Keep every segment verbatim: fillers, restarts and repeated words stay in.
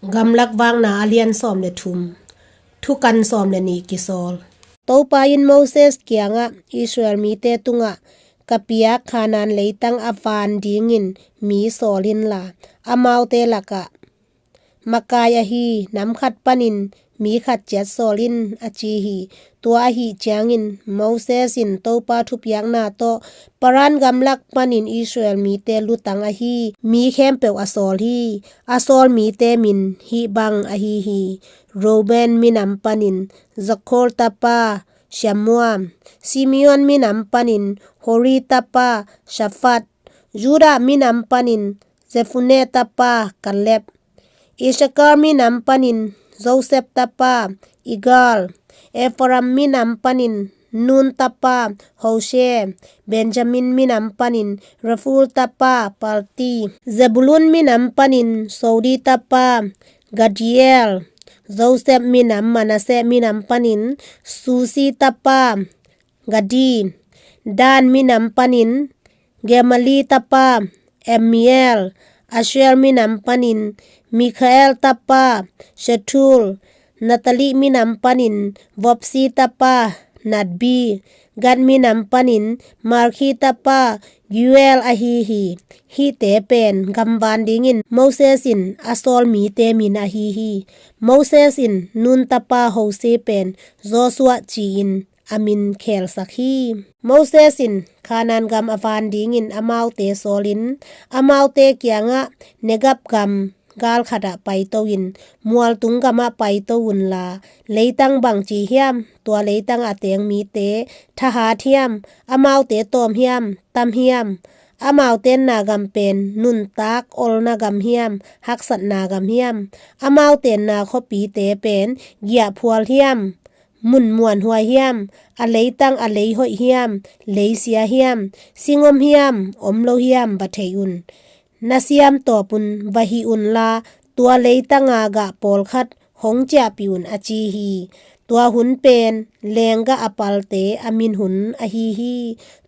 Gamlak Vakna a lian sawm le thum. Thukan sawm le nih kisawl. Topa in Moses kiangah, Israel mite tungah ka piak Kanaan leitang a van dingin mi sawl inla, amaute lakah makai ahi nam khat panin mi khat ciat sawl in, a ci hi. Tua ahih ciangin Moses in Topa thupiakna tawh Paran gamlak panin Israel mite lutang ahi mi khempeuh a sawl hi. A sawl mite min hih bang ahi hi: Reuben minam panin Zakhur tapa Shammua, Simeon minam panin Hori tapa Shaphat, Judah minam panin Jephunneh tapa Kaleb, Issakar minam panin Joseph tapa Igal, Ephraim minam panin Nun tapa Hoshe, Benjamin minam panin Raphul tapa Palti, Zebulun minam panin Sodi tapa Gadiel, Joseph minam, Manasseh minam panin Susi tapa Gadi, Dan minam panin Gemali tapa Amiel, Asher minam panin Mikael tapa Shethur, Naphtali minam panin Vopsi tapa Nahbi, Gad minam panin Makhi tapa Geuel ahi hi. Hihte pen gamvan dingin Moses in a sawl mite min ahi hi. Moses in Nun tapa Hoshe pen Joshua ci-in a min khelsak hi. Moses in Kanaan gam a van dingin amaute sawlin, amaute kiangah, Negab gam gal khatah paito-in mualtung gamah paito unla, leitang bangci hiam, tua leitang a teng mite thahat hiam, amaute tawm hiam, tam hiam, amau tenna gam pen nuntak olna gam hiam, haksatna gam hiam, amau tenna khuapite pen giahphual hiam, mun muanhuai hiam, a leitang a lei hoih hiam, lei sia hiam, sing om hiam, om lo hiam va thei un. Na siam tawpun va hih unla, tua leitanga gah pawlkhat hong ciahpih un, a ci hi. Tua hun pen lenggah a palte a min hun ahi hi.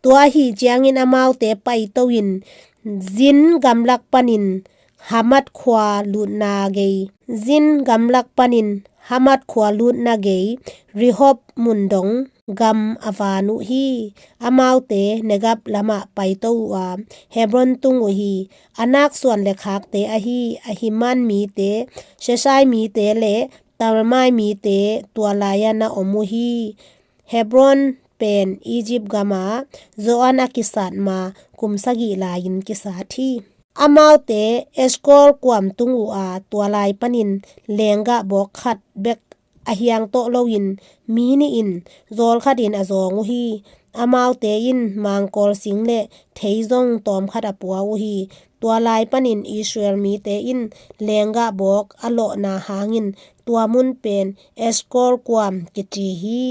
Tua ahih ciangin amaute paito-in Zin gamlak panin Hamath khua lutna gei, Zin gamlak panin Hamath khua lutna gei, Rehob mun dong gam a van uh hi. Amaute Negab lamah paito uh a, Hebron tung uh hi. Anak suan le khakte ahi Ahiman mite, Sheshai mite le Talmai mite tua lai-ah na om uh hi. Hebron pen Egypt gama Zoan a kisat ma kum sagih lai-in kisat hi. Amaute Eshkol kuam tung uh a, tua lai panin lenggah bawk khat bek a hiang tawh loin mi nih in zawl khatin a zawng uh hi. Amaute in mangkawl sing le thei zong tawmkhat a pua uh hi. Tua lai panin Israel mite in lenggah bawk a lawhna hangin tua mun pen Eshkol kuam kici hi.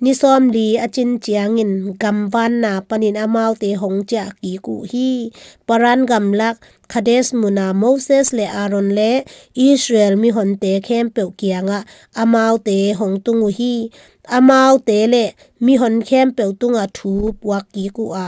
Ni sawmli a cin ciangin gamvanna panin amaute hong ciah kik uh hi. Paran gamlak Kadesh muna Moses le Aaron le Israel mihonte khempeuh kiangah amaute hong tung uh hi. Amaute le mihon khempeuh tungah thu puak kik uh a,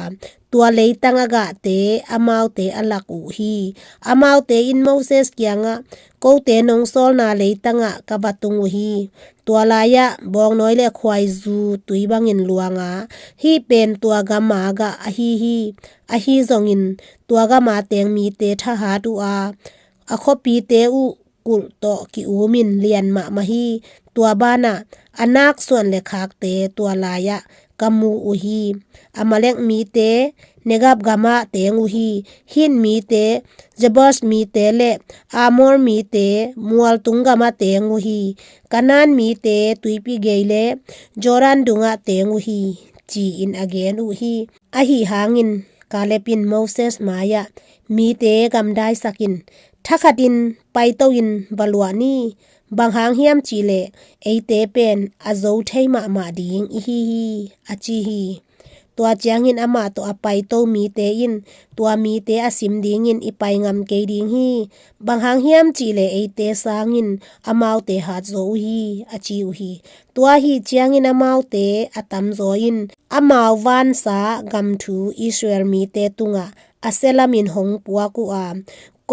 tua leitang a gahte amaute a lak uh hi. Amaute in Moses kiangah, kote nong sawlna leitangah ka va tung uh hi. Tua lai-ah bawngnawi le khuaizu tui bangin luanga, hih pen tua gama gah ahi hi. Ahi zongin tua gama teng mite thahat uh a, a khuapite uh kulh tawh ki-umin lian mahmah hi. Tua banah Anak suan le khakte tua lai-ah ka mu uh hi. Amalek mite Negab gamah teng uh hi. Hit mite Jebus mite le Amor mite mualtung gamah teng uh hi. Kanaan mite tuipi gei le Jordan dungah teng uh hi, ci-in a gen uh hi. Ahi hangin Kaleb in Moses mai-ah, mite gamdaisakin thakhatin paito-in va luah ni. Bang hang hiam cihleh eite pen a zo thei mahmah ding ihi hi, a ci hi. Tua ciangin amah tawh a paito mite in tua mite a sim dingin i pai ngam kei ding hi. Bang hang hiam cihleh eite sangin amaute hat zo uh hi, a ci uh hi. Tua ahih ciangin amaute a tamzaw in amau vansa gam thu Israel mite tungah a sia lamin hong puak uh a,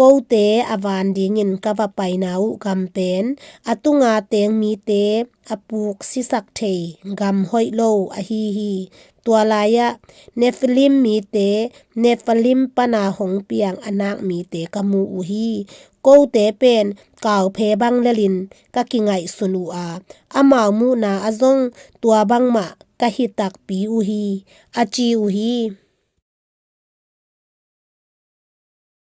Kote a van dingin ka va paina uh gam pen a tunga teng mite a puk sisak thei gam hoih lo ahi hi. Tua lai-ah Nephilim mite, Nephilim pana hong piang a nak mite ka mu uh hi. Kote pen kauphe bang lelin ka kingaihsun uh a, amau muhna ah zong tua bangmah ka hi takpi uh hi, a ci uh hi.